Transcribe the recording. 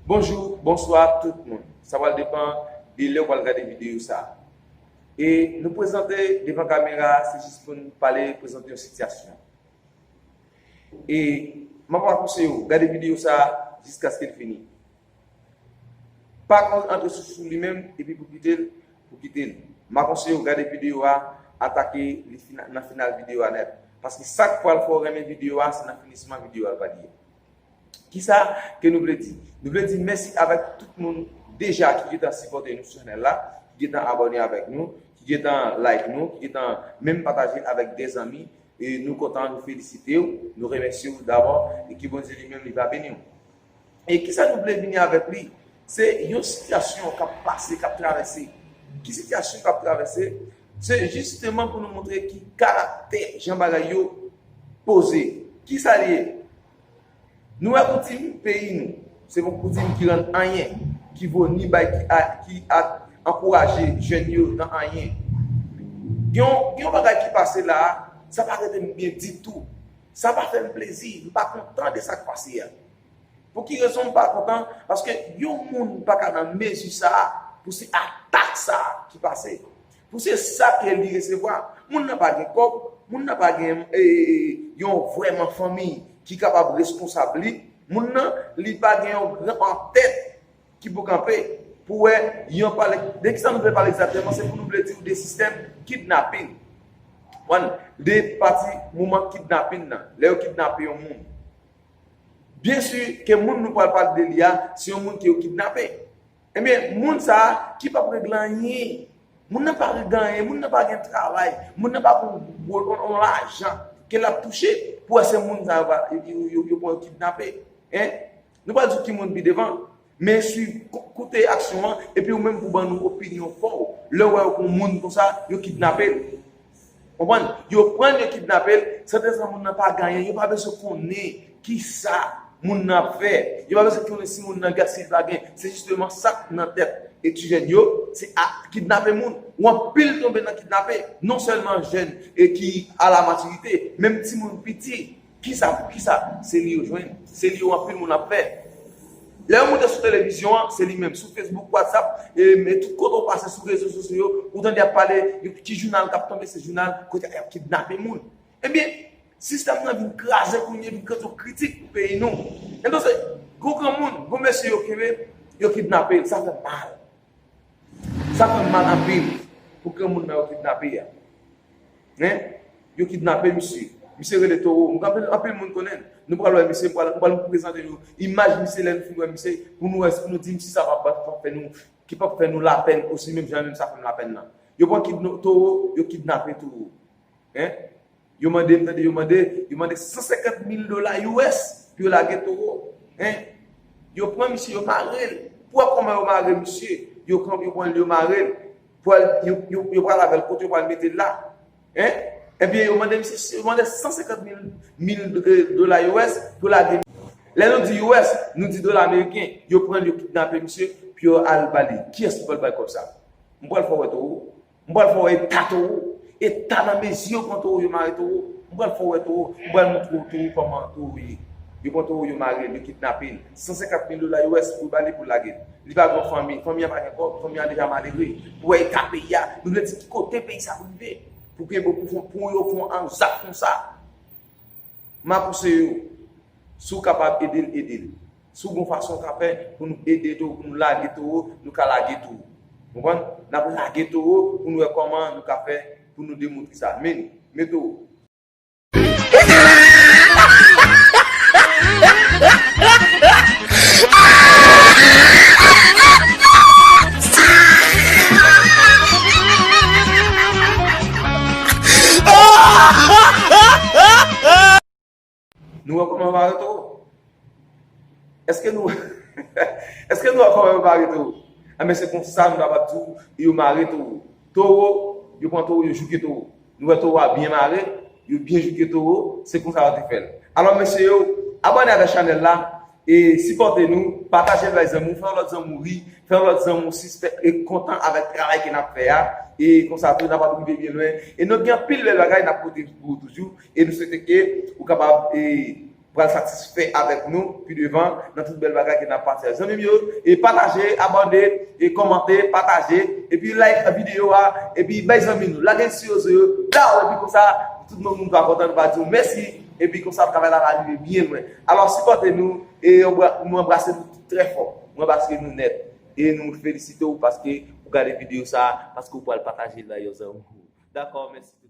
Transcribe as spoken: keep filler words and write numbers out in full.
Bonjou, bonswa tout moun. Sa pral depann de lè w pral gade videyo sa a. E nou prezante devan kamera a, se jis pou n pale, prezante yon sitiyasyon. E m ap konseye w gade videyo sa a jiskaske l fini. Pa antre sou, sou li menm epi pou kite l, pou kite l. M ap konseye w gade videyo a, atake li fina-, nan final videyo a nèt. Paske sa k pral fè w renmen videyo a, se nan finisman videyo a l pral ye. Kisa ke nou vle di? Nou vle di mèsi avèk tout moun deja ki gentan sipòte nou sou chanèl la, ki gentan abòne avèk nou, ki gentan like nou, ki gentan menm pataje l avèk de zanmi. E nou kontan, nou felisite w, nou remèsye w dabò, e ke Bondye li menm li va beni w. E kisa nou vle vini avèk li? Se yon sitiyasyon k ap pase, k ap travèse. Ki sitiyasyon k ap travèse? Se jisteman pou nou montre ki karaktè jan bagay yo poze. Kisa li ye? Nou wè koutim peyi nou, se yon koutim ki rann anyen, ki vo ni bay, ki a, ki a, ankouraje jèn yo nan anyen. Gen yon, gen yon bagay ki pase la a, sa pa rete m byen ditou. Sa pa fè m plezi, m pa kontan de sa k pase a. Pou ki rezon m pa kontan? Paske yon moun pa ka nan mezi sa a, pou se atak sa a ki pase. Pou se sa ke li resevwa. Moun nan pa gen kòb, moun nan pa gen, e, e, e, yon vrèman fanmi ki kapab responsab li. Moun nan, li pa gen yon gran antèt ki pou kanpe, pou wè yon pale. De kisa nou vle pale egzakteman? Se pou nou vle di w de sistèm kidnapin. Konprann? De pati moman kidnapin nan. Lè yo kidnape yon moun. Byen si ke moun nou pral pale de li a, se yon moun ke yo kidnape. Ebyen, moun sa a ki p ap regle anyen. Moun nan pa regle anyen, moun nan pa gen travay, moun nan pa gen yon, yon, yon lajan ke l ap touche, pou wè se moun sa a yo, yo, yo, yo pran yo kidnape. Hein? Nou pral di ki moun pi devan. Men swiv, ko-, koute aksyon an, epi ou menm pou ban nou opinyon pa w. Lè w wè yon moun konsa, yo kidnape l. Konprann? Yo pran l, yo kidnape l, san tèt san moun nan pa gen anyen, yo pa bezwen konnen kisa moun nan ap fè. Yo pa bezwen konnen si moun nan gen, si l pa gen. Se jisteman sa k nan tèt e ti jèn yo, se a, kidnape moun. Ou anpil tonbe nan kidnape. Non sèlman jèn e ki a la matirite, menm timoun piti. Kisa, pou kisa? Se li yo jwenn. Se li yo anpil moun ap fè. Lè yo monte sou televizyon an, se li menm. Sou Facebook, WhatsApp, e, men tout kote w pase sou rezo sosyo yo, ou tande y ap pale, yo, ki jounal k ap tonbe, se jounal kote y ap kidnape moun. Ebyen, sistèm nan vin kraze kounye, vin kraze yon kritik pou peyi nou. Entonse, gon granmoun, gon mesye yo kenbe, yo kidnape l, sa fè mal. Sa fè m mal anpil pou granmoun nan yo kidnape a. Hein? Yo kidnape misye. Misye rele Toro. M, anpil, anpil moun konnen l. Nou pral wè misye, m pral, m pral prezante nou imaj misye lè nou fin wè misye, pou nou wè, pou nou di misye sa p ap, p ap fè nou, ki p ap fè nou lapèn osi menm jan menm sa fè m lapèn nan. Yo pran kidno-, Toro, yo kidnape Toro. Hein? Yo mande, m tande yo mande, yo mande san senkant mil dola U S pou yo lage Toro. Hein? Yo pran misye, yo mare l. Pou wè kòman yo mare misye, yo pran, yo pran l, yo mare l. Pou al, yo, yo, yo pral avè l kote yo pral mete l la. Hein? Ebyen, yo mande misye, yo mande san senkant mil, mil, eh, dola U S pou lage. Lè nou di U S, nou di dola ameriken. Yo pran l, yo kidnape misye, pou yo al ba li. Kiyès ki pral bay kòb sa? M pral fè w wè Toro. M pral fè w wè eta Toro. Eta nan mezi yo pran Toro, yo mare Toro. M pral fè w wè Toro. M pral montre w Toro kòman Toro ye. Yo pran Toro, yo mare l, yo kidnape l. San senkant mil dola U S pou ba li pou lage l. Li pa gen fanmi. Fanmi an pa gen kòb. Fanmi an deja malere. Pou wè eta peyi a. Nou vle di ki kote peyi sa rive. Pou ke pou, pou, pou yo fè yon zak konsa. M ap konseye w, si w kapab ede l, ede l. Si w gon fason w ka fè pou nou ede Toro, pou nou lage Toro, nou ka lage Toro. Konprann? N ap lage Toro pou nou wè kòman nou ka fè pou nou demontri sa. Men, men Toro. Nou wè kòman yo mare Toro? Èske nou, èske nou wè kòman yo mare Toro? Enben, se konsa nou kapab di w, yo mare Toro. Toro, yo pran Toro, yo jouke Toro. Nou wè Toro a byen mare, yo byen jouke Toro, se konsa yo te fè l. Alò, mesye yo, abòne avèk chanèl la, E sipòte nou, pataje l bay zanmi w, fè yon lòt zanmi w ri, fè yon lòt zanmi w sispè e kontan avèk travay ke n ap fè a. E konsa tou n ap rive byen lwen. E nou gen anpil bèl bagay n ap pote pou ou toujou. E nou swete ke ou kapab e pral satisfè avèk nou pi devan nan tout bèl bagay ke n ap pataje. Zanmi m yo, e pataje, abòne, e kòmante, pataje, epi like videyo a, epi bay zanmi nou, lage l sou rezo yo, daw, epi konsa, tout moun, moun va kontan, nou va di w mèsi, epi konsa travay la va rive byen lwen. Alò, sipòte nou, e nou anbrase nou trè fò. Nou anbrase nou nèt. E nou felisite w paske ou gade videyo sa, paske ou pral pataje l bay yon zanmi w. Dakò, mèsi.